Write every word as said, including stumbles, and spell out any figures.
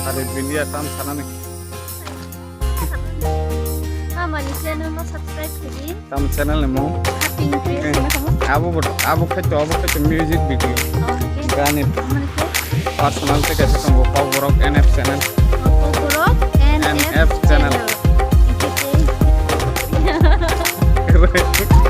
Are India tam sana ni. Mama ni channel no subscribe khe di. Tam channel ni mung. Happy New Year. Abo bo, abo khe to, abo khe to music video. Okay. Gani. Mane khe? Personal te kaisa tongo, Kokborok N F channel. Kokborok N F channel. Entertain.